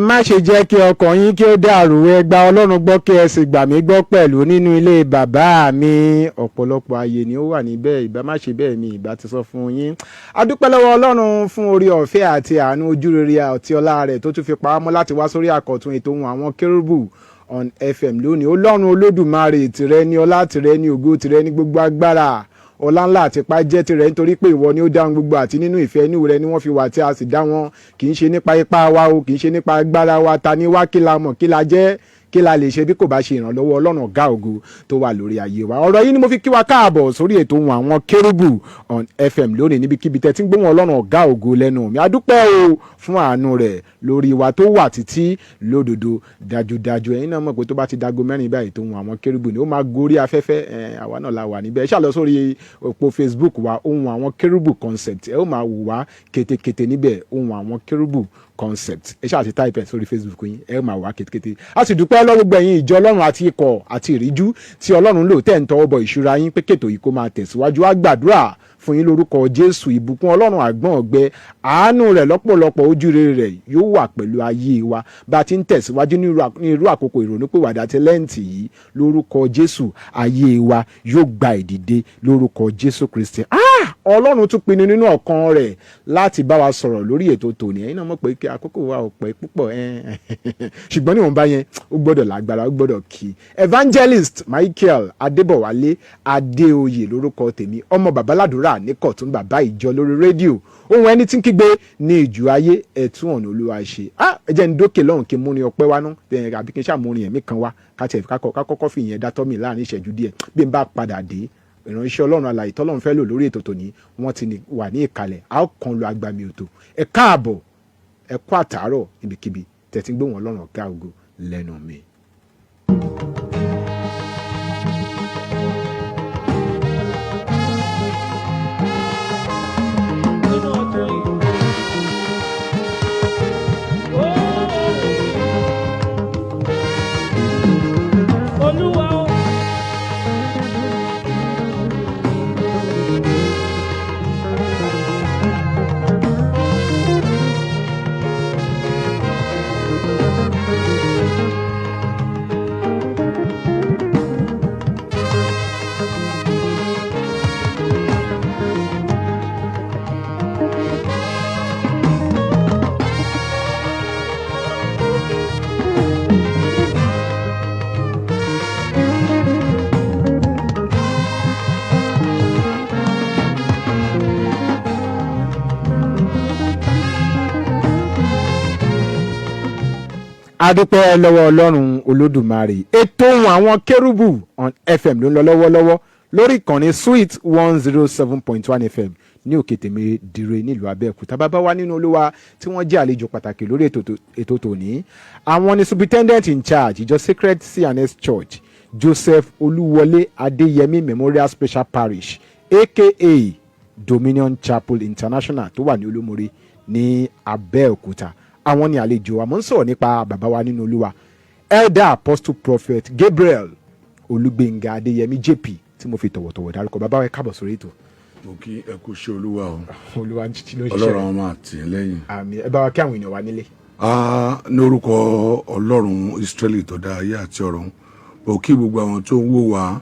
Má ṣe jẹ́ kí ọkàn yín kí ó dàrú. Ẹ gba Ọlọ́run gbọ́, kí ẹ sì gbà mí gbọ́ pẹ̀lú. Nínú ilé bàbá mi, ọ̀pọ̀lọpọ̀ ààyè ni ó wà níbẹ̀. Ìbá má ṣe bẹ́ẹ̀ mi, ìbá ti sọ fún yín. A dúpẹ́ lọ́wọ́ Ọlọ́run fún orí ọ̀fẹ́ àti àánú, ojúrere àti ọlá rẹ̀ tó tún fi pa á mọ́ láti wá sórí àkọ́tún ètò ohun àwọn kérúbù on FM lónìí. Ọlọ́run Olódùmarè, tìrẹ ní ọlá, tìrẹ ní ògo, tìrẹ ní gbogbo agbára, ọlá ńlá àti ipá jẹ́ tirẹ̀, nítorí pé ìwọ ni ó dá ohun gbogbo, àti nínú ìfẹ́ inú rẹ ni wọ́n fi wà tí a sì dá wọn. Kì í ṣe nípa ipá wa o, kì í ṣe nípa agbára wa. Ta ni wá? Kí la mọ̀? Kí la jẹ́? Kí la lè ṣe bí kò bá ṣe ìrànlọ́wọ́ Ọlọ́run ọ̀gá ògo tó wà lórí ayé wa? Ọ̀rọ̀ yìí ni mo fi kí wa káàbọ̀ sórí ètò ohun àwọn kérúbù on FM lónìí, níbikíbi tẹ́ tí ń gbóhùn Ọlọ́run ọ̀gá ògo lẹ́nu mi. Adúpẹ́ o fún àánú rẹ̀ lórí wa tó wà títí lódodo. Dájúdájú, ẹ̀yin náà mọ̀ pé tó bá ti dago 4 báyìí, tó ohun àwọn kérúbù ni ó máa gorí afẹ́fẹ́. Àwa náà la wà níbẹ̀. Ẹ ṣáà lọ sórí òpó Facebook wa, Ohun Àwọn Kérúbù Concept, ẹ ó máa wò wá kétékété níbẹ̀. Ohun Àwọn Kérúbù Concept, ẹ ṣáà ti type ẹ sórí Facebook yín, ẹ máa wá kétékété. A sì dúpẹ́ lọ́wọ́ gbogbo ẹ̀yin ìjọ Ọlọ́run àti ikọ̀ àti ìríjú tí Ọlọ́run lò tẹ̀ ń tọwọ́ bọ ìṣúra yín pé kètò yìí kó máa tẹ̀síwájú. Á gbàdúrà fún yín lórúkọ Jésù, ìbùkún Ọlọ́run àgbọ̀n ọ̀gbẹ, àánú rẹ̀ lọ́pọ̀lọpọ̀, ojúrere rẹ̀ yóò wà pẹ̀lú ayé wa bá a ti ń tẹ̀síwájú ní irú àkókò ìrònúpìwàdà àti Lẹ́ǹtì yìí. Lórúkọ Jésù, ayé wa yóò gba ìdìde lórúkọ Jésù Kristi. Ọlọ́run tún pinnu nínú ọkàn rẹ̀ láti bá wa sọ̀rọ̀ lórí ètò tòní. Ẹ̀yin náà mọ̀ pé kí àkókò wa ò pẹ́ púpọ̀, ṣùgbọ́n níwọ̀nba yẹn, ó gbọ́dọ̀ lágbára, ó gbọ́dọ̀ kí. Evangelist Michael Adébọ̀wálé Adéoyè lórúkọ tèmi, ọmọ babaládùúrà ní kọ̀tún, bàbá ìjọ lórí rédíò, ohun ẹni tí ń kígbe ní ìjù ayé, ẹ̀tún ọ̀nà Olúwa ṣe. Ẹ jẹ́ ń dókè lọ́hùn kí n múni ọpẹ́ wá ná, àbí kí n ṣàmúrin ẹ̀mí kan wá, ká kọ́kọ́ fi ìyẹn dátọ́ mi láàrin ìṣẹ́jú díẹ̀. Bí n bá padà dé, ìránṣẹ́ Ọlọ́run alààyè tọ́lọ́run fẹ́ lò lórí ètò tòní, wọ́n ti wà ní ìkàlẹ̀. A ó kàn lu agbami ètò. Ẹ káàbọ̀, ẹ kú àtàárọ̀ níbikíbi tẹ̀tí gbóhùn Ọlọ́run ọ̀gá ògo lẹ́nu mi. Nínú ọdún yìí. Ó Olúwa o. Adúpẹ́ lọ́wọ́ Ọlọ́run Olódùmarè. Ètò ohun àwọn kérúbù on FM ló ń lọ lọ́wọ́lọ́wọ́ lórí ìkànnì Sweet 107.1 FM ní Òkè Tèmi Dire nílùú Abẹ́òkúta. Bàbá wa nínú Olúwa tí wọ́n jẹ́ àlejò pàtàkì lórí ètò tòní, àwọn ni superintendent in charge ìjọ Sacred C&S Church, Joseph Olúwọlé Adéyẹmí Memorial Special Parish, aka Dominion Chapel International, tó wà ní Olómore ní Abẹ́òkúta. Àwọn ni àlejò. Àmọ́ ń sọ̀rọ̀ nípa bàbá wa nínú Olúwa, Elder Apostle Prophet Gabriel Olúgbénga Adéyẹmí JP, tí mo fi tọ̀wọ̀tọ̀wọ̀ dárúkọ. Bàbá wa, ẹ káàbọ̀ sórí ètò. Mo kí ẹ kú ṣe Olúwa o. Olúwa ló ń ṣiṣẹ́. Ọlọ́run àwọn máa tì í lẹ́yìn. Àmín. Ẹ bá wa kí àwọn èèyàn wa nílé. A ní orúkọ Ọlọ́run Ísírẹ́lì tó dá ayé àti ọ̀run, mo kí gbogbo àwọn tó ń wò wá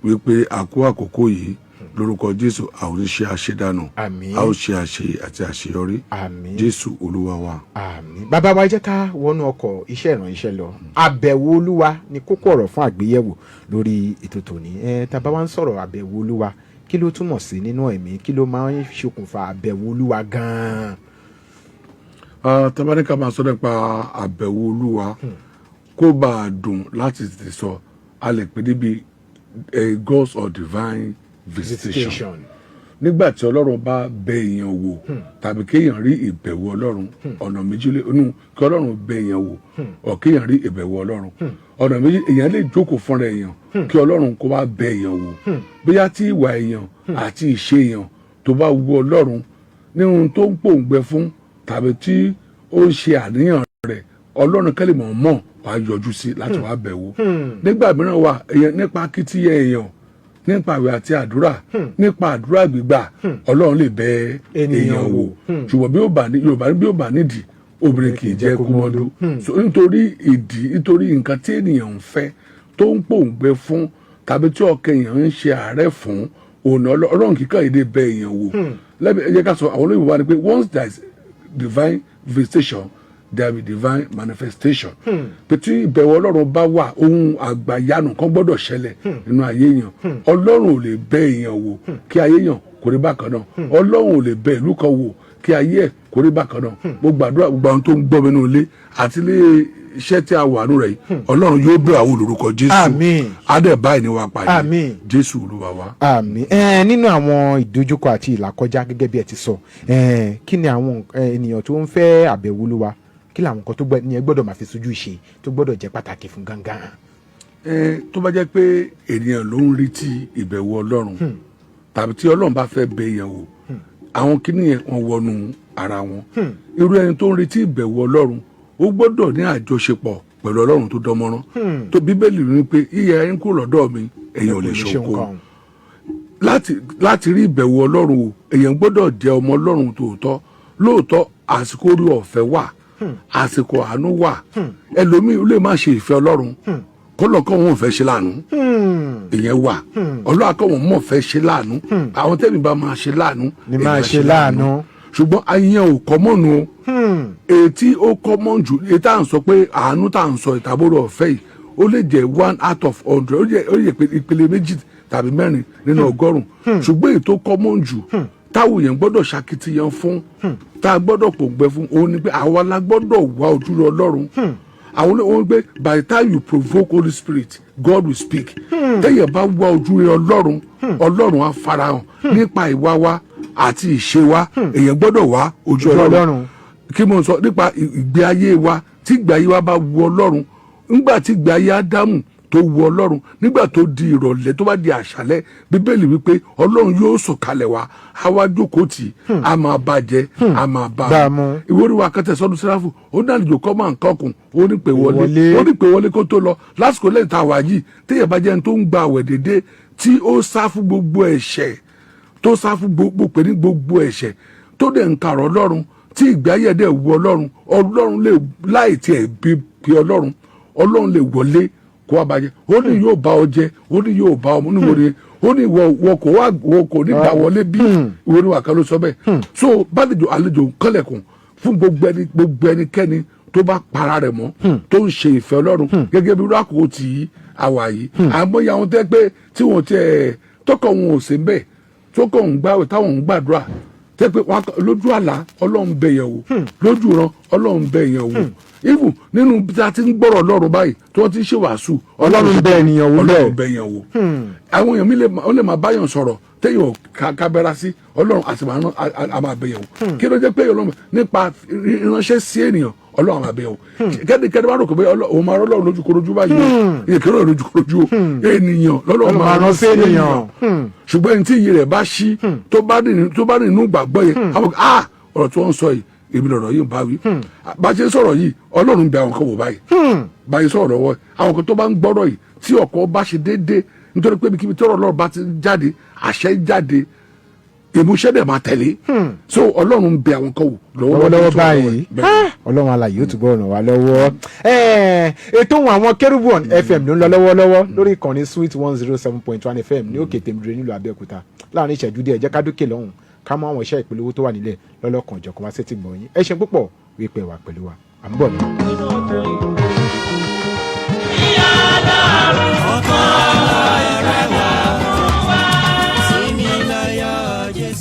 wípé àkó àkókò yìí, lórúkọ Jésù, a ò ní ṣe àṣedànù. Àmín. A ó ṣe àṣe àti àṣeyọrí. Àmín. Jésù Olúwa wa. Àmín. Bàbá wa, jẹ́ ká wọnú ọkọ̀ iṣẹ́ ìránṣẹ́ lọ. Àbẹ̀wò Olúwa ni kókó ọ̀rọ̀ fún àgbéyẹ̀wò lórí ètò tòní. Ẹ tá a bá wá ń sọ̀rọ̀ àbẹ̀wò Olúwa, kí ló túmọ̀ sí nínú ẹ̀mí? Kí ló máa ń ṣokùnfà àbẹ̀wò Olúwa gan-an? Tá bá ní ká máa sọ nípa àbẹ̀wò Olúwa, kó bá a dùn láti tètè sọ, a lè pè níbi a God's or divine visitation. Nígbà tí Ọlọ́run bá bẹ èèyàn wò tàbí kéèyàn rí ìbẹ̀wò Ọlọ́run, ọ̀nà méjì lé inú kí Ọlọ́run bẹ èèyàn wò ọ̀ kéèyàn rí ìbẹ̀wò Ọlọ́run, ọ̀nà méjì. Èèyàn lè jókòó fúnra èèyàn kí Ọlọ́run kó wá bẹ èèyàn wò, bóyá tí ìwà èèyàn àti ìṣe èèyàn tó bá wu Ọlọ́run ní ohun tó ń pòǹgbẹ fún tàbí tí ó ń ṣe àníyàn rẹ̀, Ọlọ́run kẹ́lẹ́ mọ̀ mọ̀ wàá yọjú sí láti wá bẹ̀ wò. Nígbà mìíràn wà, èèyàn nípa akitiyan èèyàn, nípa àwẹ̀ àti àdúrà, nípa àdúrà gbígbà, Ọlọ́run lè bẹ ènìyàn èèyàn wò. Ṣùgbọ́n bí ó bá ní, Yorùbá ní bí ó bá nídìí, Obìnrin kì í jẹ́ kúmọ́lú. So nítorí ìdí, nítorí nǹkan tí ènìyàn ń fẹ́, tó ń pòǹgbẹ fún, tàbí tí ọkàn èèyàn ń ṣe àárẹ̀ fún, òun Ọlọ́run kíkàn èdè bẹ èèyàn wò lẹ́bi. Ẹ jẹ́ ká sọ, àwọn olóyìnbó wa ni pé once there is divine visitation, there will be divine manifestation, pé tí ìbẹ̀wò Ọlọ́run bá wà, ohun àgbàyanu kan gbọ́dọ̀ ṣẹlẹ̀ nínú ayé èèyàn. Ọlọ́run ò lè bẹ èèyàn wò kí ayé èèyàn kò rí bákan náà. Ọlọ́run ò lè bẹ ìlú kan wò kí ayé ẹ̀ kò rí bákan náà. Mo gbàdúrà, gbogbo àwọn tó ń gbọ́ mi nínú ilé àti ilé iṣẹ́ tí a wà nù rẹ̀ yìí, Ọlọ́run yóò bẹ̀ àwọn olórúkọ Jésù. Àmín. Adẹ̀ báyìí ni wàá pàdé. Àmín. Jésù Olúwa wa. Àmín. Nínú àwọn ìdojúkọ àti ìlàkọjá, gẹ́gẹ́ bí ẹ ti sọ, kí ni àwọn ènìyàn tó ń fẹ́ àbẹ̀wò Olúwa, kí làwọn nǹkan tó gbọ́ ní ẹ gbọ́dọ̀ máa fi sójú ṣe, tó gbọ́dọ̀ jẹ́ pàtàkì fún gangan? Tó bá jẹ́ pé ènìyàn ló ń retí ìbẹ̀wò Ọlọ́run, tàbí tí Ọlọ́run bá fẹ́ bẹ èèyàn wò, àwọn kíní yẹn, wọ́n wọnú ara wọn. Irú ẹni tó ń retí ìbẹ̀wò Ọlọ́run, ó gbọ́dọ̀ ní àjọṣepọ̀ pẹ̀lú Ọlọ́run tó dánmọ́rán, tó Bíbélì ní pé yíyẹ ẹni kúrò lọ́dọ̀ mi, èèyàn ò lè ṣe ohunkóhun. Láti rí ìbẹ̀wò Ọlọ́run o, èèyàn gbọ́dọ̀ jẹ́ ọmọ Ọlọ́run tòótọ́. Lóòótọ́, àsìkò orí ọ̀fẹ́ wà, àsìkò àánú wà. Ẹlòmíì ó lè má ṣe ìfẹ́ Ọlọ́run, kọ́lọ́kọ́ wọn ò fẹ́ ṣe láàánú. Ìyẹn wà. Ọlọ́run akọ́ wọn mọ̀ fẹ́ ṣe láàánú. Àwọn tẹ́mi bá máa ṣe láàánú Ni máa èmi ṣe láàánú. Ṣùgbọ́n ayẹyẹ ò common o. Èyí tí ó common jù, èyí tá à ń sọ pé àánú, tá à ń sọ ìtàbórò ọ̀fẹ́ yìí, ó lè jẹ́ 1 out of 100, ó lè jẹ́ pé ìpele méjì tàbí mẹ́rin nínú 100. Ṣùgbọ́n èyí tó common jù, táwọn èèyàn gbọ́dọ̀ ṣakitiyan fún, tá a gbọ́dọ̀ pòǹgbẹ fún, òun ni pé àwa la gbọ́dọ̀ wá ojú rẹ Ọlọ́run. Àwọn olóhùn pé by the time you provoke Holy Spirit, God will speak. Téèyàn bá wá ojú rẹ Ọlọ́run, Ọlọ́run á farahàn nípa ìwà wa àti ìṣe wa. Èèyàn gbọ́dọ̀ wá ojú Ojú Ọlọ́run. Ọlọ́run. Kí mo sọ nípa ìgbé ayé wa, tí ìgbé ayé wa bá wu Ọlọ́run, nígbà tí ìgbé ayé Ádámù tó wu Ọlọ́run, nígbà tó di ìrọ̀lẹ́, tó bá di àṣálẹ́, Bíbélì wípé Ọlọ́run yóò sọ̀kalẹ̀ wá, á wá jókòó tì í, á máa bá jẹ, á máa bá Bá a mu. Ìwé orí wa kẹtẹ sọdún sẹ́ráfù, ó ní àlejò kọ́ máa ń kọ́kùn, ó ní pè wọlé. Wọlé. Ó ní pè wọlé kó tó lọ. Lásìkò lẹ́yìn tá a wà yìí, téèyàn bá jẹ́ ẹni tó ń gba àwẹ̀ dédé, tí ó sá fún gbogbo ẹ̀ṣẹ̀, tó sá fún gbogbo, pè ní gbogbo ẹ̀ṣẹ̀, tó dẹ̀ ń kàrọ̀ Ọlọ́run, tí ìgbé ayé dẹ̀ wu Ọlọ́run, Ọlọ́run lè láì tiẹ̀ bí bí Ọlọ́run, Ọlọ́run lè wọlé kó wá bàjẹ́. Ó ní yóò bá ọ jẹ, ó ní yóò bá ọ mú níbo ni ó ní ìwọ wọ kò wá, wọ kò ní gbà wọlé bí ìwọ ni wà kan ló sọ bẹ́ẹ̀. So bálejò, àlejò kọ́lẹ̀kùn fún gbogbo ẹni, gbogbo ẹnikẹ́ni tó bá para rẹ̀ mọ́, tó ń ṣe ìfẹ́ Ọlọ́run gẹ́gẹ́ bí irú àkókò tí a wà yìí. Àmọ́ àwọn tẹ́ pé tí wọ́n tiẹ̀ tọkọ̀ wọn ò sí bẹ́ẹ̀, tó kọ̀ ń gbàwẹ̀, táwọn ń gbàdúrà, tẹ́ pé wọn lójú àlá, Ọlọ́run bẹ̀ yẹn wò, lójú ran, Ọlọ́run bẹ̀ yẹn wò, even nínú bí a ti ń gbọ́rọ̀ Ọlọ́run báyìí, tí wọ́n ti ń ṣe wàásù. Ọlọ́run bẹ̀ ènìyàn wò bẹ́ẹ̀. Ọlọ́run bẹ̀ yẹn wò. Àwọn èèyàn mi lè ó lè máa báyàn sọ̀rọ̀, téèyàn kábẹ́rà sí Ọlọ́run àti màá rán a máa bẹ̀ yẹn wò. Kí ló jẹ́ pé Ọlọ́run nípa ìránṣẹ́ sí ènìyàn, Ọlọ́run máa bẹ̀ yẹn wò. Kẹ́nikẹ́ni bá rò pé òun máa rọ́ Ọlọ́run lójúkorojú báyìí o, ìkérò lójúkorojú o, ènìyàn lọ́lọ́run máa rán sí ènìyàn. Ṣùgbọ́n ẹni tí iyì rẹ̀ bá ṣí, tó bá rìn inú gbàgbọ́ yẹn, àwọn ọ̀rọ̀ tí wọ́n ń sọ yìí, èmi lọ̀rọ̀ yìí ń bá wí. Bá a ṣe ń sọ̀rọ̀ yìí, Ọlọ́run bẹ àwọn kan wò báyìí. Báyìí sọ̀rọ̀ lọ́wọ́, àwọn kan tó bá ń gbọ́rọ̀ yìí, tí ọkọ̀ bá ṣe déédéé, nítorí pé ibikíbi tí ọ̀rọ̀ Ọlọ́run bá ti jáde, àṣẹ jáde, ìmúṣẹ dẹ̀ máa tẹ̀lé. So Ọlọ́run ń bẹ àwọn kan wò lọ́wọ́lọ́wọ́ báyìí. Bẹ́ẹ̀ ni. Ọlọ́run alààyè ó túbọ̀ ràn wá lọ́wọ́. Ètò ohun àwọn Kérúbù on FM ló ń lọ lọ́wọ́lọ́wọ́ lórí ìkànnì Sweet 107.1 FM ní òkè Tèmídire nílùú Abẹ́òkúta. Láàrin ìṣẹ́jú díẹ̀, jẹ́ ká dókè lọ́hùn, ká mú àwọn iṣẹ́ ìpolówó tó wà nílẹ̀ lọ́lọ́kan ìjọ̀kan wá sétí gbọ̀nyìn. Ẹ ṣe púpọ̀ wípé wà pẹ̀lú wa, à ń bọ̀ náà. Nínú ọdún yìí.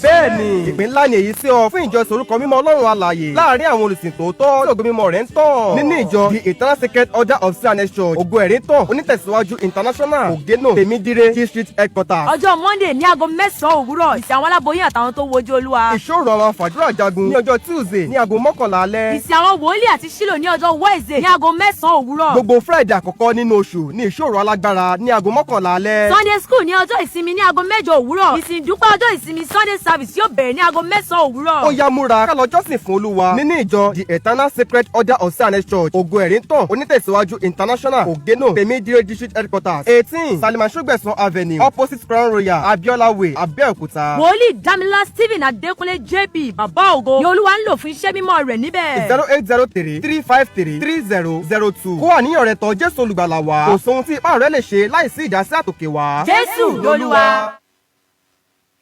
Bẹ́ẹ̀ni, ìpín ńlá ni èyí sí ọ fún ìjọsìn orúkọ mímọ́ Ọlọ́run alààyè láàrin àwọn olùsìn tòótọ́ tí ògo mímọ́ rẹ̀ ń tàn nínú ìjọ The Eternal Sacred Order of C&S Church, Ògo Ẹ̀rí Tàn, onítẹ̀síwájú International, Ògénò, Tèmídire District Headquarters. Ọjọ́ Monday ní aago 9 òwúrọ̀, ìsìn àwọn aláboyún àtàwọn tó wojú Olúwa. Ìṣòro àwọn fàdúrà jagun ní ọjọ́ Tuesday ní aago 11 alẹ́. Ìsìn àwọn wòlíì àti sílò ní ọjọ́ Wednesday ní aago 9 òwúrọ̀. Gbogbo Friday àkọ́kọ́ nínú oṣù ní ìṣòro alágbára ní aago 11 alẹ́. Sunday school ní ọjọ́ ìsinmi ní aago 8 òwúrọ̀. Ìsìn ìdúpẹ́ ọjọ́ ìsinmi, Sunday service, yóò bẹ̀rẹ̀ ní aago láago 9 òwúrọ̀. Ó yá, múra ká lọ jọ́sìn fún Olúwa nínú ìjọ The Eternal Sacred Order of C&S Church, Ògo Ẹ̀rí Tàn, Onítẹ̀síwájú International, Ògénò, Tèmídire District Headquarters, 18 Salima Sọgbẹ̀sán Avenue, opposite Crown Royal, Abiola Way, Abẹ́òkúta. Wòlíì Dámilá Stephen Adékúnlé JP, Bàbá Ògo, ni Olúwa ń lò fún iṣẹ́ mímọ́ rẹ̀ níbẹ̀. 08033533002. Kó àníyàn rẹ tọ̀ Jésù Olùgbàlà wá. Kò sóhun tí ipá rẹ lè ṣe láìsí ìdásí àtòkè wá. Jésù lolúwa.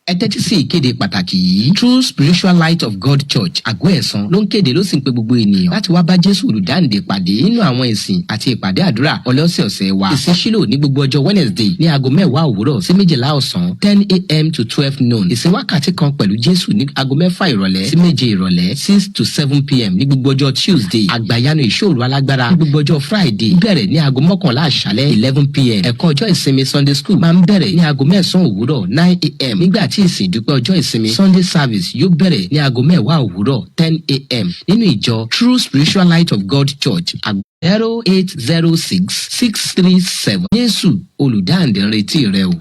Ẹ tẹ́tí sí ìkéde pàtàkì yìí. True Spiritual Light of God Church, Àgọ́ Ẹ̀sán, ló ń kéde, ló sì ń pe gbogbo ènìyàn láti wá bá Jésù olùdáǹdè pàdé nínú àwọn ìsìn àti ìpàdé àdúrà ọlọ́sẹ̀ọ̀sẹ̀ wa. Ìsìn Ṣílò ní gbogbo ọjọ́ Wednesday ní aago 10 òwúrọ̀ sí 12 ọ̀sán, 10 a.m. to 12 noon. Ìsìn wákàtí kan pẹ̀lú Jésù ní aago 6 ìrọ̀lẹ́ sí 7 ìrọ̀lẹ́, 6 to 7 p.m., ní gbogbo ọjọ́ Tuesday. Àgbàyanu ìṣòro alágbára ní gbogbo ọjọ́ Friday bẹ̀rẹ̀ ní aago 11 àṣálẹ́, 11 p.m. Ẹ̀kọ́ ọjọ́ ìsinmi, Sunday school, máa ń bẹ̀rẹ̀ ní aago 9 òwúrọ̀, 9 a.m., nígbà tí ìsìn ìdúpẹ́ ọjọ́ ìsinmi, Sunday service, yóò bẹ̀rẹ̀ ní aago 10 òwúrọ̀, 10 a.m., nínú ìjọ True Spiritual Light of God Church, 0806637. Jésù olùdáǹdè ń retí rẹ o.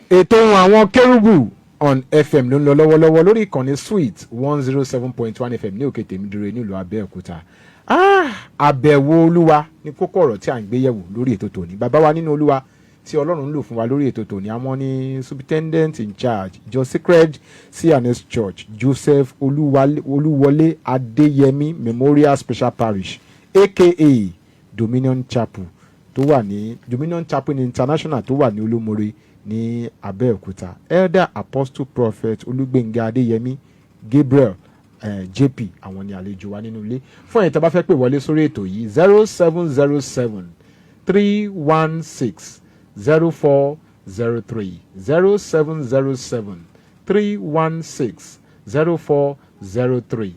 Ètò Ohùn Àwọn Kérúbù on FM ló ń lọ lọ́wọ́lọ́wọ́ lórí ìkànnì Sweet 107.1 FM ní Òkè Tèmídire nílùú Abẹ́òkúta. Àbẹ̀wò Olúwa ní kókó ọ̀rọ̀ tí à ń gbé yẹ̀wò lórí ètò tòní. Bàbá wa nínú Olúwa tí Ọlọ́run ń lò fún wa lórí ètò tòní, àwọn ní Superintendent in charge ìjọ Sacred C&S Church, Joseph Olúwọlé Adéyẹmí Memorial Special Parish, aka Dominion Chapel, tó wà ní Dominion Chapel International, tó wà ní Olómore ní Abẹ́òkúta, Elder Apostle Prophet Olúgbénga Adéyẹmí Gabriel, JP. Àwọn ni àlejò wa nínú ilé. Fún ẹ̀yin tó bá fẹ́ pè wọlé sórí ètò yìí, 07073160403, 07073160403,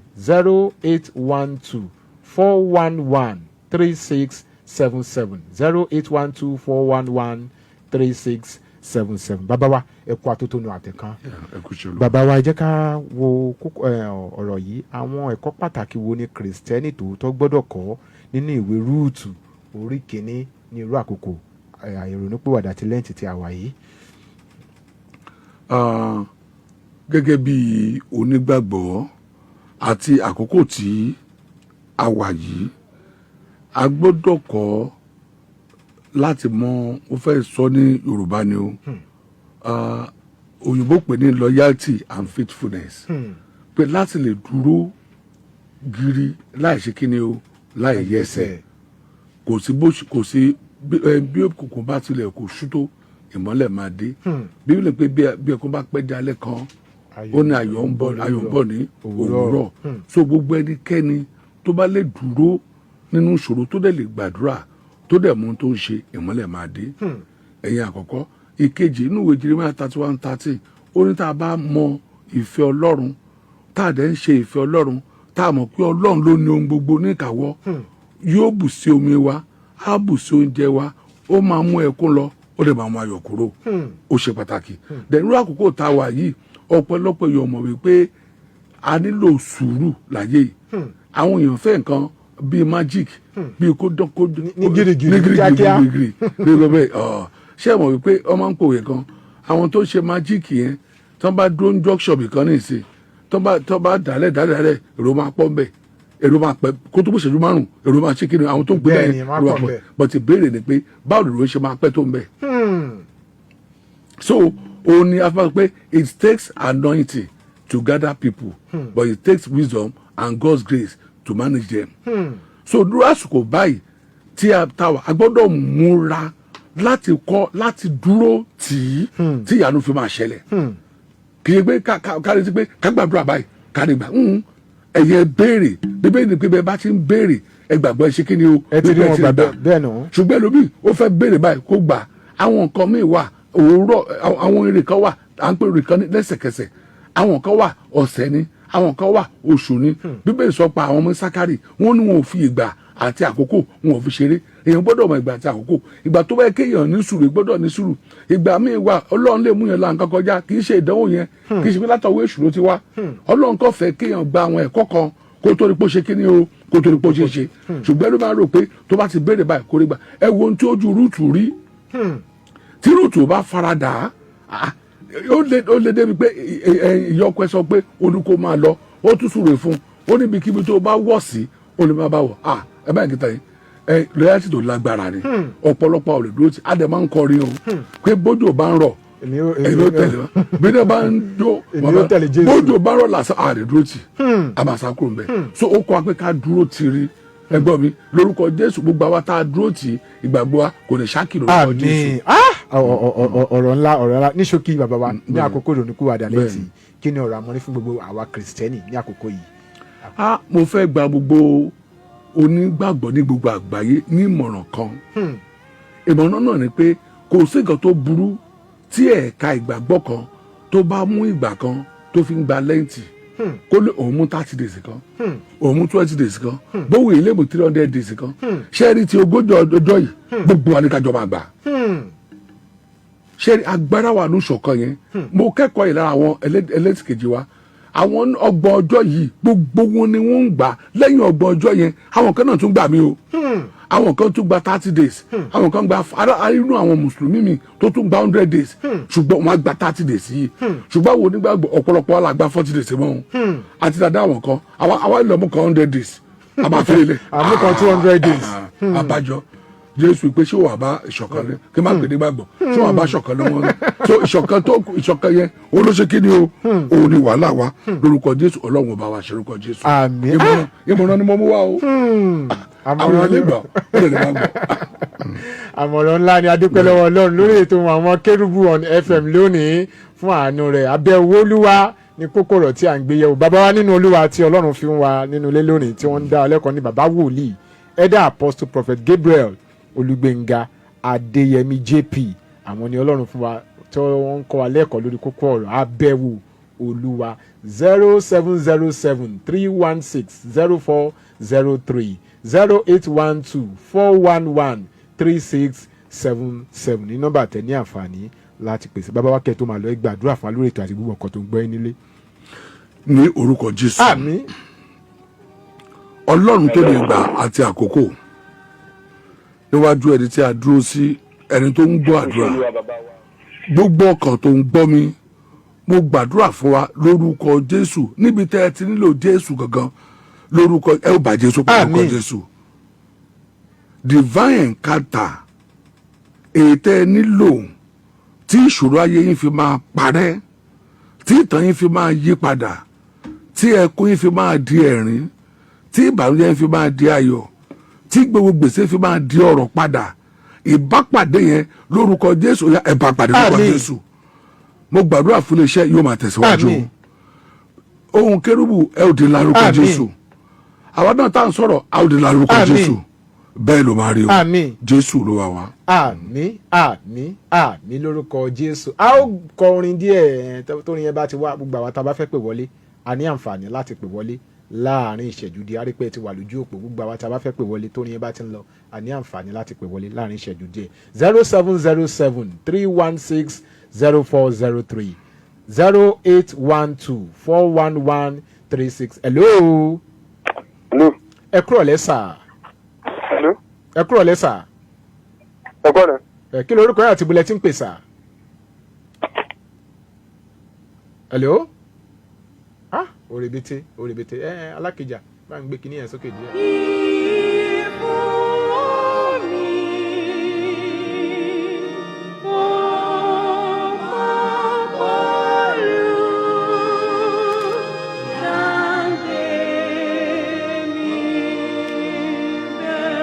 08124113677, 08124113677. Bàbá wa, ẹ kú atótónu àtẹ̀kán. Ẹ kú ṣe olú. Bàbá wa, ẹ jẹ́ ká wo kókó ọ̀rọ̀ yìí. Àwọn ẹ̀kọ́ pàtàkì wo ni Kìrìsìtẹ́nì tòótọ́ gbọ́dọ̀ kọ́ nínú ìwé Rúùtù orí kìíní ní irú àkókò àìrònúpìwàdà àti Lẹ́ǹtì tí a wà yìí? Gẹ́gẹ́ bí onígbàgbọ́ àti àkókò tí a wà yìí, a gbọ́dọ̀ kọ́ láti mọ, ó fẹ́ sọ ní Yorùbá ni o. Òyìnbó pè ní loyalty and faithfulness, pé láti lè dúró gírí láì ṣe kíni o, láì yẹsẹ̀. Kò sí bó kò sí bí òkùnkùn bá tilẹ̀ kò ṣú tó, ìmọ́lẹ̀ máa dé. Bíbélì pé bí ẹkún bá pẹ́ dalẹ́ kan, ó ní ayọ̀ ń bọ̀, ayọ̀ ń bọ̀ ní òwúrọ̀. So gbogbo ẹnikẹ́ni tó bá lè dúró nínú ìṣòro, tó dẹ̀ lè gbàdúrà, tó dẹ̀ mú ohun tó ń ṣe, ìmọ́lẹ̀ máa dé. Ẹ̀yin àkọ́kọ́. Ìkejì, inú ìwé Jeremiah 31:13, ó ní tá a bá mọ ìfẹ́ Ọlọ́run, tá a dẹ̀ ń ṣe ìfẹ́ Ọlọ́run, tá a mọ̀ pé Ọlọ́run ló ní ohun gbogbo ní ìkáwọ́, yóò bù sí omi wa, á bù sí oúnjẹ wa, ó máa mú ẹkún lọ, ó dẹ̀ máa mú ayọ̀ kúrò. Ó ṣe pàtàkì. Dẹ̀ irú àkókò tá a wà yìí, ọ̀pọ̀lọpọ̀ èèyàn mọ̀ wípé a nílò sùúrù láyé yìí. Àwọn èèyàn fẹ́ nǹkan bíi magic, bíi kó dán kó Ní gírígírí, ní gírígírí, kíákíá. Gírígírí bí gbogbo bẹ́ẹ̀. Ṣé ẹ mọ̀ wípé wọ́n máa ń pòwe kan, àwọn tó ń ṣe magic yẹn, tó bá dúró ní junction bì kan ní ìsìn, tó bá dálẹ̀ dálẹ̀, èrò máa pọ̀ ń bẹ̀. Èrò máa pẹ́ kó tó bó ṣẹ́jú 5, èrò máa ṣe kí ni, àwọn tó ń pè Bẹ́ẹ̀ bẹ́ẹ̀ ni, wọ́n á èrò máa pọ̀ pọ̀. bẹ́ẹ̀. But ìbéèrè ni pé, báwo lèrò ṣe máa pẹ́ tó ń bẹ̀? So òun ni a fi máa sọ pé it takes anointing to gather people, but it takes wisdom and God's grace to manage them. So dúró àsìkò báyìí tí a ta wà, a gbọ́dọ̀ múra láti kọ́, láti dúró tì í tí ìyanu fi máa ṣẹlẹ̀. Kì í ṣe pé ká retí pé ká gbàdúrà báyìí ká lè gbà. Ẹ̀yẹ béèrè, Bíbélì ni pé bẹ́ẹ̀ bá ti ń béèrè, ẹ gbàgbọ́, ẹ ṣe kí ni o? Ẹ ti rí Bẹ́ẹ̀ wọn ti gbà. gbà. Bẹ́ẹ̀ nù. Ṣùgbọ́n ẹlòmíì, ó fẹ́ béèrè báyìí kó gbà. Àwọn nǹkan míì wà, òwúrọ̀, àwọn èrè kan wà, à ń pè èrè kan ní lẹ́sẹ̀kẹsẹ̀, àwọn kan wà ọ̀sẹ̀ ni, àwọn kan wà oṣù ni. Bíbélì sọ pa àwọn ọmọ Sákárì, wọ́n ní wọn ò fi ìgbà àti àkókò, wọn ò fi ṣeré. Èèyàn gbọ́dọ̀ mọ ìgbà àti àkókò, ìgbà tó bá yẹ kéèyàn ní sùúrù, gbọ́dọ̀ ní sùúrù. Ìgbà míì wà, Ọlọ́run lè mú yàn la nǹkan kọjá. Kì í ṣe ìdánwò yẹn, kì í ṣe pé látọwọ́ èṣù ló ti wá. Ọlọ́run kò fẹ́ kéèyàn gba àwọn ẹ̀kọ́ kan kó tó rí pé ó ṣe kíní o, kó tó rí pé ó ṣe ṣe. Ṣùgbọ́n ló máa rò pé tó bá ti béèrè báyìí kó rí gbà. Ẹ wo ohun tí ojú Rúùtù rí. Tí Rúùtù bá farada á, ó lè débi pé ìyọkọ ẹ sọ pé olùkó máa lọ, ó tún súre fún un, ó níbi kíbi tó bá wọ̀ sí, ó lè má bá wọ̀. Ah, ẹ báyìí kìtà yìí, ẹ loyalty tó lágbára ni. Ọ̀pọ̀lọpọ̀ àwọn olùdúró tí adẹ máa ń kọrin o pé bójú bá ń rọ̀, Èmi èmi ó tẹ̀lé wa, bí náà bá ń jó, Èmi ó tẹ̀lé Jésù. Bójú bá ń rọ̀ lásán, àrè dúró tì, a máa sá kúrò mbẹ̀. So ó kọ́ wa pé ká dúró tiri. Ẹgbọ́n mi, lórúkọ Jésù, gbogbo àwa tá a dúró tì, ìgbàgbọ́ wa kò ní ṣákì lórúkọ Jésù. Àmín. Ah! Ọ̀rọ̀ ńlá, ọ̀rọ̀ ńlá. Ní ṣókí, bàbá wa, ní àkókò ìrònúkúwàdà létí, kí ni ọ̀rọ̀ àmọ́rí fún gbogbo àwa Kìrìsìtẹ́nì ní àkókò yìí? Ah, mo fẹ́ gba gbogbo onígbàgbọ́ ní gbogbo àgbáyé ní ìmọ̀ràn kan. Ìmọ̀ràn náà ni pé kò sí nǹkan tó burú tí ẹ̀ka ìgbàgbọ́ kan tó bá mú ìgbà kan tó fi ń gba Lẹ́ǹtì, kó lè òun mú 30 days kan, òun mú 20 days kan, bówó ilé mú 300 days kan. Ṣé rí ti 40 ọjọ́ yìí, gbogbo wa ní kájọ máa gbà. Ṣé rí agbára wà ní ìṣọ̀kan yẹn. Mo kẹ́kọ̀ọ́ yìí lára àwọn ẹlẹ́sìnkejì wa. Àwọn 30 ọjọ́ yìí, gbogbo wọn ni wọ́n ń gbà. Lẹ́yìn 30 ọjọ́ yẹn, àwọn kan náà tún gbà mí o, àwọn kan tún gba 30 days, àwọn kan gba ara inú àwọn mùsùlùmí mi tó tún gba 100 days, ṣùgbọ́n wọ́n á gba 30 days yìí. Ṣùgbọ́n àwọn onígbàgbọ́, ọ̀pọ̀lọpọ̀ wa la gba 40 days mọ́ wọn àti dada. Àwọn kan, àwa ìlọ́mú kan 100 days, a máa fi lélẹ̀. Àmú kan 200 days. Abájọ Jésù pé ṣé wàá bá ìṣọ̀kan ní kí n má pè ní gbàgbọ́, ṣé wàá bá ìṣọ̀kan lọ́wọ́ ní? So ìṣọ̀kan tó ìṣọ̀kan yẹn, òun ló ṣe kí ni o, òun ni wàhálà wa. Lórúkọ Jésù, Ọlọ́run ọba wa ṣe lórúkọ Jésù. Àmín. Ìmọ̀ràn ni mo mú wá o. Àwọn Àmọ̀ràn èèyàn lè gbà, ó lè má gbọ́. Àmọ̀ràn ńlá ni. Adúpẹ́ lọ́wọ́ Ọlọ́run lórí ètò àwọn Kérúbù on FM lónìí fún àánú rẹ̀. Àbẹ̀wò Olúwa ní kókó ọ̀rọ̀ tí à ń gbé yẹ̀wò. Bàbá wa nínú Olúwa tí Ọlọ́run fi ń wa nínú ilé lónìí, tí wọ́n ń dá ọlẹ́kọ̀ọ́ ní bàbá wòlíì, Elder Apostle Prophet Gabriel Olúgbénga Adéyẹmí JP. Àwọn ni Ọlọ́run fún wa tí wọ́n ń kọ́ wa lẹ́kọ̀ọ́ lórí kókó ọ̀rọ̀ àbẹ̀wò Olúwa. 07073160403, 08124113677 ní nọ́mbà tẹ ní àǹfààní láti pèsè. Bàbá wa, kẹ́ tó máa lọ, ẹ gbàdúrà fún wa lórí ètò àti gbogbo nǹkan tó ń gbọ́ ẹ nílé. Ní orúkọ Jésù. Àmín. Ọlọ́run tó lè gbà àti àkókò, níwájú ẹni tí a dúró sí, ẹni tó ń gbọ́ àdúrà, gbogbo ọkàn tó ń gbọ́ mi, mo gbàdúrà fún wa lórúkọ Jésù. Níbi tẹ́ ẹ ti nílò Jésù gangan, lórúkọ ẹ ó bá Jésù pẹ̀lú orúkọ Àmín. Jésù. Divine encounter èyí tẹ́ ẹ nílò tí ìṣòro ayé yín fi máa parẹ́, tí ìtàn yín fi máa yí padà, tí ẹkún yín fi máa di ẹ̀rín, tí ìbànújẹ́ yín fi máa di ayọ̀, tí gbogbo gbèsè fi máa di ọrọ̀ padà, ìbápàdé yẹn lórúkọ Jésù, ó yá, ẹ bá pàdé lórúkọ Àmín. Jésù. Mo gbàdúrà fún iléeṣẹ́, yóò máa tẹ̀síwájú. Àmín. Ohun Kérúbù, ẹ ò di lárúkọ Àmín. Jésù. Àwa náà tá à ń sọ̀rọ̀, a ò di lárúkọ Àmín. Jésù. Bẹ́ẹ̀ ló máa rí o. Àmín. Jésù ló wà wá. Àmín, àmín, àmín lórúkọ Jésù. A ó kọ orin díẹ̀. Tórin yẹn bá ti wá, gbogbo àwa tá a bá fẹ́ pè wọlé, a ní àǹfààní láti pè wọlé láàrin ìṣẹ́jú díẹ̀. Arípẹ́ ti wà lójú òpó. Gbogbo àwa tá a bá fẹ́ pè wọlé, tórin yẹn bá ti ń lọ, a ní àǹfààní láti pè wọlé láàrin ìṣẹ́jú díẹ̀. 07073160403, 081241136. Hello. Hello. Ẹ kúrọ̀ lẹ́sà. Hello. Ẹ kúrọ̀ lẹ́sà. Ẹ kọ́ rẹ̀. Ẹ kí lorúkọ yẹn àti ibùlẹ̀ tí ń pè sà? Hello. Ah, òrèbètè, òrèbètè. Ẹ alákìjà. Bá ń gbé kinní yẹn sókè díẹ̀. Ìfún mi, ọmọ pọ̀lú dáńdé mi bẹ́ẹ̀.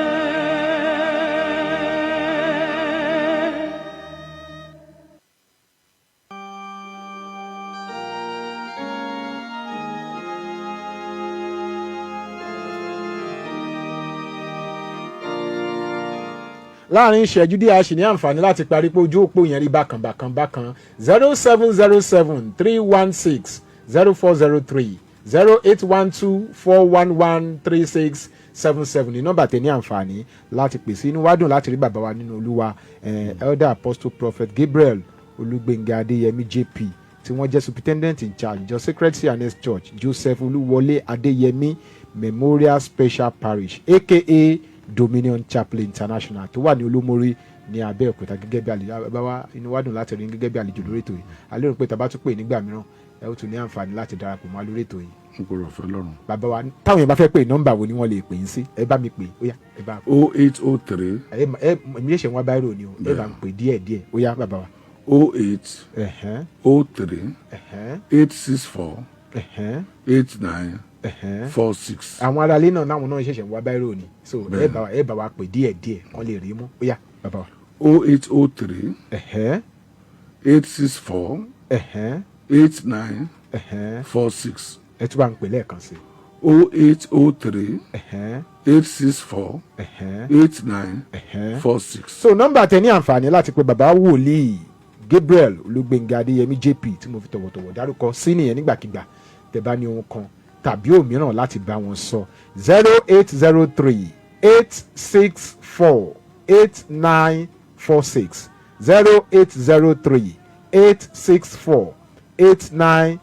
Láàrin ìṣẹ́jú díẹ̀, a sì ní àǹfààní láti parí pé ojú òpó yẹn rí bákan bákan bákan. 07073160403, 08124113677 ní nọ́mbà tẹ̀ ní àǹfààní láti pè sí. Inú wa dùn láti rí bàbá wa nínú Olúwa, Elder Apostle Prophet Gabriel Olúgbénga Adéyẹmí JP, tí wọ́n jẹ́ superintendent in charge ìjọ Sacred C&S Church, Joseph Olúwọlé Adéyẹmí Memorial Special Parish, aka Dominion Chapel International, tó wà ní Olómórí ní Abẹ́òkúta. Gẹ́gẹ́ bí àlejò bá wa, inú wa dùn láti rí gẹ́gẹ́ bí àlejò lórí ètò yìí. A lérò pé tá bá tún pè nígbà mìíràn, ẹ ó tún ní àǹfààní láti darapọ̀ mọ́ wa lórí ètò yìí. N kò rọ̀ fẹ́ lọ́rùn. Bàbá wa, táwọn yẹn bá fẹ́ pè, nọ́mbà wo ni wọ́n lè pè yín sí? Ẹ bá mi pè, ó yá, ẹ bá. 0803. Ẹ èmi yẹ ṣe wọn báyìí ni o, ẹ bá ń pè díẹ̀ díẹ̀. Ó yá, bàbá wa. 08 03 864 89 46. Àwọn aráalé náà náwọn náà ṣẹ̀ṣẹ̀ ń wá báyìí ni, so ẹ bá wa pè díẹ̀ díẹ̀ kán lè rí mú. Ó yá, bàbá wa. 0803 864 89 46. Ẹ tún bá ń pè lẹ́ẹ̀kan sí. 0803 864 89 46. So nọ́mbà tẹ ní àǹfààní láti pe bàbá wòlíì Gabriel Olúgbénga Adéyẹmí JP tí mo fi tọ̀wọ̀tọ̀wọ̀ dárúkọ sí nìyẹn, nígbàkigbà tẹ bá ní ohun kan tàbí òmíràn láti bá wọn sọ: 08038648946, 08038648946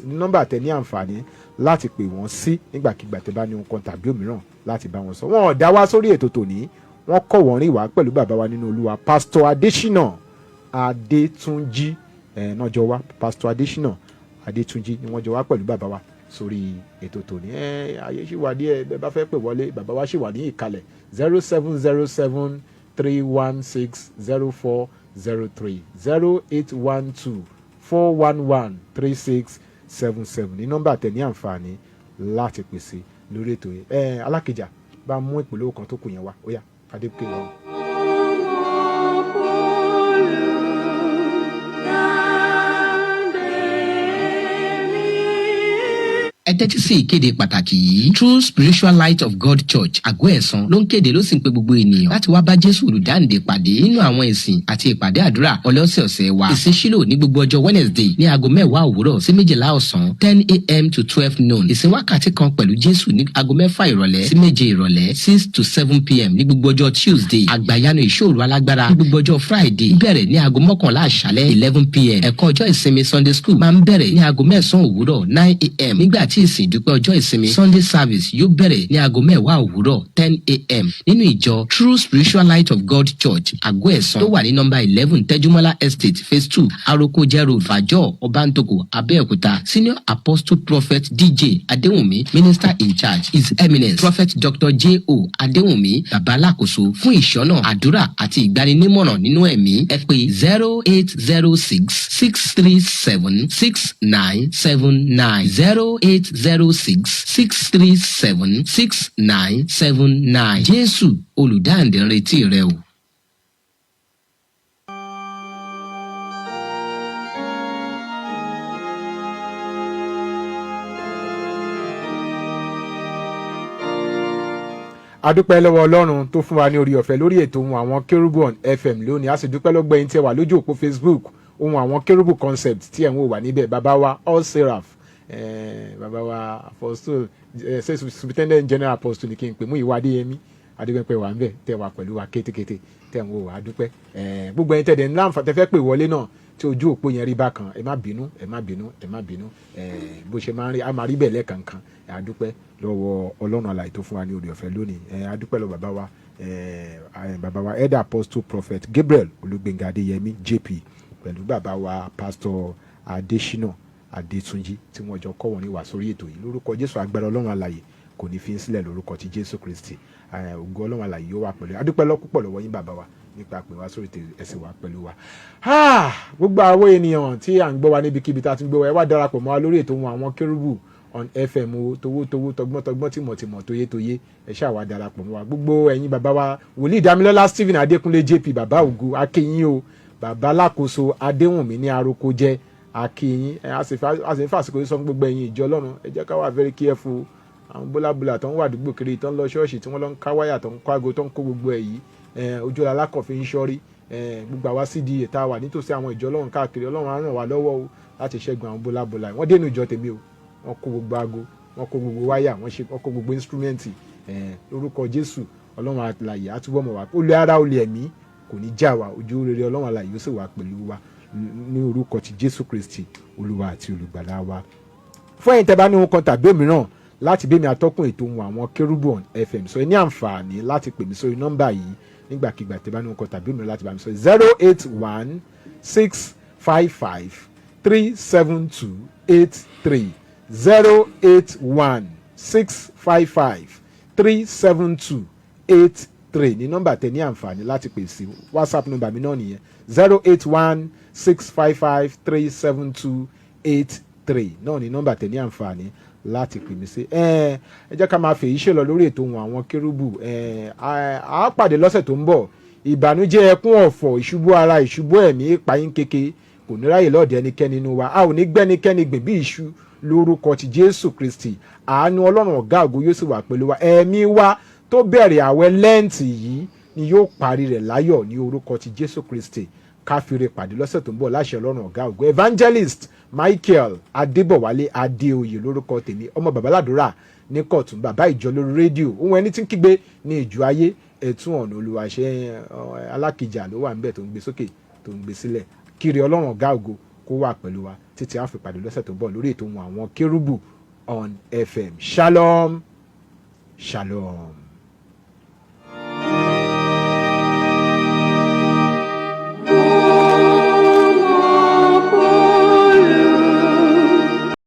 ní nọ́mbà tẹ ní àǹfààní láti pè wọ́n sí nígbàkigbà tẹ bá ní ohun kan tàbí òmíràn láti bá wọn sọ. Wọn ò dá wá sórí ètò tòní, wọ́n kọ́ wọ́n rìn wá pẹ̀lú bàbá wa nínú Olúwa, Pásítọ̀ Adésínà Adétúnjì ẹ̀ náà jọ wá. Pásítọ̀ Adésínà Adétúnjì ni wọ́n jọ wá pẹ̀lú bàbá wa sórí ètò tòní. Ẹ ayé ṣì wà díẹ̀, bẹ́ẹ̀ bá fẹ́ pè wọlé, bàbá wa ṣì wà ní ìkàlẹ̀: 07073160403, 08124113677 ní nọ́mbà tẹ̀ ní àǹfààní láti pèsè lórí ètò yìí. Ẹ alákìjà bá mú ìpolówó kan tó kù yẹn wá. Ó yá, Adébíkè lọ́wọ́. Ẹ tẹ́tí sí ìkéde pàtàkì yìí. True Spiritual Light of God Church, Àgọ́ Ẹ̀sán, ló ń kéde, ló sì ń pe gbogbo ènìyàn láti wá bá Jésù olùdáǹdè pàdé nínú àwọn ìsìn àti ìpàdé àdúrà ọlọ́sẹ̀ọ̀sẹ̀ wa. Ìsìn Ṣílò ní gbogbo ọjọ́ Wednesday ní aago 10 òwúrọ̀ sí 12 ọ̀sán, 10 a.m. to 12 noon. Ìsìn wákàtí kan pẹ̀lú Jésù ní aago 6 ìrọ̀lẹ́ sí 7 ìrọ̀lẹ́, 6 to 7 p.m., ní gbogbo ọjọ́ Tuesday. Àgbàyanu ìṣòro alágbára ní gbogbo ọjọ́ Friday bẹ̀rẹ̀ ní aago 11 àṣálẹ́, 11 p.m. Ẹ̀kọ́ ọjọ́ ìsinmi, Sunday school, máa ń bẹ̀rẹ̀ ní aago 9 òwúrọ̀, 9 a.m., nígbà tí ìsìn ìdúpẹ́ ọjọ́ ìsinmi, Sunday service, yóò bẹ̀rẹ̀ ní aago 10 òwúrọ̀, 10 a.m., nínú ìjọ True Spiritual Light of God Church, Àgọ́ Ẹ̀sán, tó wà ní nọ́mbà 11 Tẹ́júmọ́lá Estate, Phase 2, Arokoje Road, Fàjọ́, Ọbántòkò, Abẹ́òkúta. Senior Apostle Prophet DJ Adéwùnmí, minister in charge, His Eminence Prophet Dr. J.O. Adéwùnmí, bàbá alákòóso. Fún ìṣọ́nà àdúrà àti ìgbaninímọ̀ràn nínú ẹ̀mí, ẹ pè 08066376979, 08066376979. Jésù olùdáǹdè ń retí rẹ o. Adúpẹ́ lọ́wọ́ Ọlọ́run tó fún wa ní orí ọ̀fẹ́ lórí ètò Ohun Àwọn Kérúbù on FM lónìí. A sì dúpẹ́ lọ́gbọ́ ẹ̀yin tí ẹ wà lójú òpó Facebook Ohun Àwọn Kérúbù Concept tí ẹ̀ ń wò wà níbẹ̀. Bàbá wa All Seraph, bàbá wa Apostle, Superintendent General Apostle ní kí n pè, mú ìwà Adéyẹmí Adégbẹ́pẹ́ wà ń bẹ̀ tẹ́ wà pẹ̀lú wa kétékété tẹ́ ń wò wá. Adúpẹ́. Gbogbo ẹ̀yin tẹ̀dẹ̀ ńlá àǹfà tẹ́ fẹ́ pè wọlé náà tí ojú òpó yẹn rí bákan, ẹ má bínú, ẹ má bínú, ẹ má bínú. Bó ṣe máa ń rí, a máa rí bẹ́ẹ̀ lẹ́ẹ̀kankan. Adúpẹ́ lọ́wọ́ Ọlọ́run alààyè tó fún wa ní oore ọ̀fẹ́ lónìí. Adúpẹ́ lọ́wọ́ bàbá wa Elder Apostle Prophet Gabriel Olúgbénga Adéyẹmí JP pẹ̀lú bàbá wa Pastor Adésínà. Adétúnjì tí wọ́n jọ kọ́ wọn ní wá sórí ètò yìí. Lórúkọ Jésù, agbára Ọlọ́run alààyè kò ní fi ń sílẹ̀. Lórúkọ ti Jésù Kristi, ògo Ọlọ́run alààyè yóò wà pẹ̀lú. Adúpẹ́ lọ́pọ̀ lọ́wọ́ yín, bàbá wa, nípa pé wá sórí ètò ẹ̀sìn wa pẹ̀lú wa. Gbogbo àwọn ènìyàn tí à ń gbọ́ wa níbikíbi tá a ti ń gbọ́ wa, ẹ wá darapọ̀ mọ́ wa lórí ètò wọn àwọn Kérúbù on FM o. Towótowó, tọgbọ́ntọgbọ́n, tìmọ̀tìmọ̀, tóyétóyé, ẹ ṣáà wá darapọ̀ mọ́ wa. Gbogbo ẹ̀yin bàbá wa, wòlíì Dámilọ́lá Stephen Adékúnlé JP, bàbá ògo, akínyìn o. Bàbá alákòóso Adéwùnmí ní aroko jẹ́, akínyìn. Ẹ a sì ń fàsìkò yìí sọ fún gbogbo ẹ̀yin ìjọ Ọlọ́run, ẹ jẹ́ ká wà very careful. Àwọn bólábólà tó ń wà àdúgbò kiri, tó ń lọ ṣọ́ọ̀ṣì, tí wọ́n lọ ń ká wáyà, tó ń kó aago, tó ń kó gbogbo ẹ̀ yìí, ojú alákọ̀ọ́fin ń ṣọ́rí. Gbogbo àwa CDA tá a wà nítòsí àwọn ìjọ Ọlọ́run káàkiri, Ọlọ́run á ràn wá lọ́wọ́ o láti ṣẹ́gun àwọn bólábólà. Wọ́n dénú ìjọ tèmi o, wọ́n kó gbogbo aago, wọ́n kó gbogbo wáyà, wọ́n ṣe, wọ́n kó gbogbo instrument. Lórúkọ Jésù, Ọlọ́run alààyè á túbọ̀ mọ̀ wá. Olè ara, olè ẹ̀mí kò ní já wa. Ojú rere Ọlọ́run alààyè ó sì wà pẹ̀lú wa ní orúkọ ti Jésù Kristi, Olúwa àti Olùgbàlà wa. Fún ẹ̀yin tẹ́ bá ní ohun kan tàbí òmíràn láti bí mi atọ́kùn ètò ohun àwọn Kérúbù on FM sọ, ẹ ní àǹfààní láti pè mí sórí nọ́mbà yìí nígbàkigbà tẹ́ bá ní ohun kan tàbí òmíràn láti bá mi sọ: 08165537283, 08165537283 ní nọ́mbà tẹ́ ní àǹfààní láti pè sí. WhatsApp nọ́mbà mi náà nìyẹn, 08165537283 náà ní nọ́mbà tẹ́ ní àǹfààní láti pè mí sí. Ẹ jẹ́ ká máa fèyí ṣèlọ lórí ètò ohun àwọn Kérúbù. Á pàdé lọ́sẹ̀ tó ń bọ̀. Ìbànújẹ́, ẹkún, ọ̀fọ̀, ìṣubú ara, ìṣubú ẹ̀mí, ìpayín keke kò ní ráyè lọ́ọ̀dẹ ẹnikẹ́ni nínú wa. A ò ní gbẹ́nikẹ́ni gbìn bí iṣu lórúkọ ti Jésù Kristi. Àánú Ọlọ́run ọ̀gá ògo yóò sì wà pẹ̀lú wa. Ẹ̀mí wa tó bẹ̀rẹ̀ àwẹ̀ Lẹ́ǹtì yìí ni yóò parí rẹ̀ láyọ̀ ní orúkọ ti Jésù Kristi. Káfíńrè pàdé lọ́sẹ̀ tó ń bọ̀ láṣẹ Ọlọ́run ọ̀gá ògo. Evangelist Michael Adébọ̀wálé Adéoyè lórúkọ tèmi, ọmọ babaládùúrà ní kọ̀tún, bàbá ìjọ lórí rédíò, ohun ẹni tí ń kígbe ní ìjọ ayé, ẹ̀tún ọ̀nà Olùwàṣẹ. Alákìjà ló wà níbẹ̀ tó ń gbé sókè, tó ń gbé sílẹ̀ kiri. Ọlọ́run ọ̀gá ògo kó wà pẹ̀lú wa títí a fi pàdé lọ́sẹ̀ tó ń bọ̀ lórí ètò ohun àwọn Kérúbù on FM. Shalom, shalom.